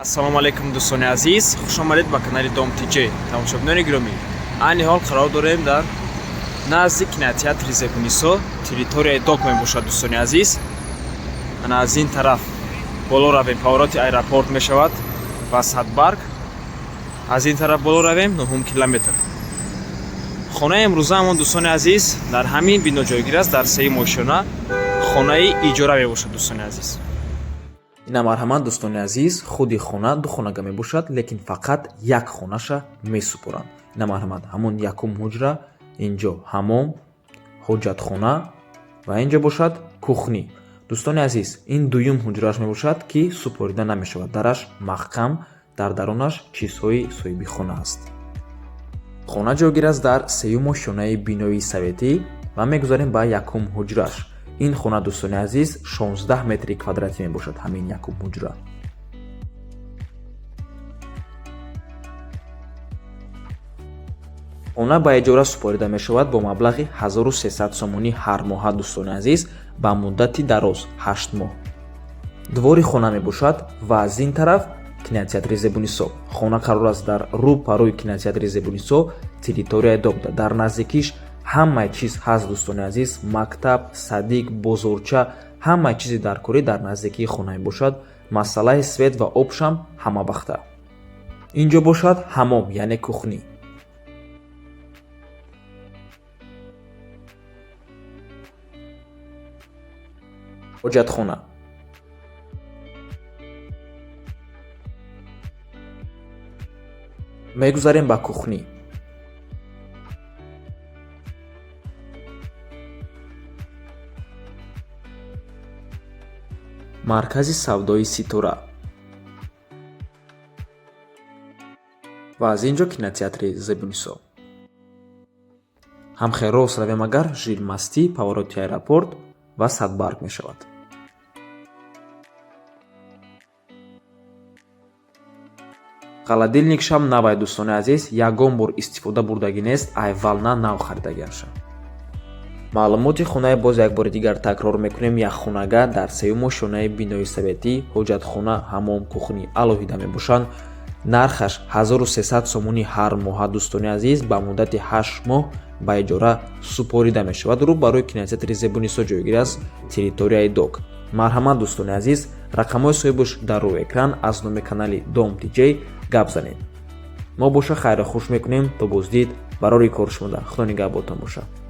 Ассалому алайкум, дӯстони азиз, хушомадед ба канали Дом Тҷ. Тамошобинони гиромӣ, айни ҳол қарор дорем дар назди кинотеатри Зебунисо, территорияи Док мебошад, дӯстони азиз. Ана аз ин тараф боло равем, повороти аэропорт мешавад ва Садбарг. Аз ин тараф боло равем, нуҳум километр. Хонаи имрӯзаамон, дӯстони азиз, дар ҳамин бино ҷойгир аст, дар сеюм ошёна. Хонаи иҷора мебошад, дӯстони азиз. Ина марҳамат, дӯстони азиз, худи хона ду хонага мебошад, лекин фақат як хонаша месупоранд. Ина марҳамат, ҳамон якум ҳуҷра, инҷо ҳамом, ҳоҷатхона ва инҷо бошад кухни. Дӯстони азиз, ин дуюм ҳуҷрааш мебошад, ки супорида намешавад, дараш маҳкам, дар дарунаш чизҳои соҳиби хона аст. Хона ҷойгир аст дар сеюм ошёнаи бинои советӣ ва мегузарем ба якум ҳуҷраш. Ин хона, дӯстони азиз, 16 метри квадратӣ мебошад, ҳамин якум ҳуҷра. Хона ба иҷора супорида мешавад бо маблағи 1300 сомонӣ ҳар моҳа, дӯстони азиз, ба муддати дароз 8 моҳ. Двори хона мебошад ва аз ин тараф кинотеатри Зебунисо. Хона қарор аст дар рӯ ба рӯи кинотеатри Зебунисо, территорияи Докда. Дар наздикиш ҳамаи чиз ҳаст, дӯстони азиз: мактаб, садик, бозорча, ҳамаи чизи даркорӣ дар наздикии хона мебошад. Масъалаи свет ва обшам ҳамавақта. Инҷо бошад ҳамом, яъне кухни. Ҳоҷатхона. Мегузарем ба кухни. Маркази савдои Ситора ва аз ин ҷо кинотеатри Зебунисо. Ҳамхел рост равем агар, Жилмастӣ, повороти аэропорт ва Садбарг мешавад. Холодильникшам навай, дӯстони азиз, ягон бор истифода бурдагӣ нест, айвална нав харидагиаша. Маълумоти хонаи боз як бори дигар такрор мекунем: якхонага дар сеюм ошёнаи бинои советӣ, ҳоҷатхона, ҳамом, кухни алоҳида мебошанд. Нархаш 1300 сомонӣ ҳар моҳа, дӯстони азиз, ба муддати 8 моҳ ба иҷора супорида мешавад. Рӯ ба рӯи кинотеатри Зебунисо ҷойгир аст, территорияи Док. Марҳамат, дӯстони азиз, рақамҳои соҳибаш дар рӯи экран. Аз номи канали Дом Тҷ гап занед. Мо боша хайру хуш мекунем, то боздид. Барори кор шумода, худо нигаҳботон бошад.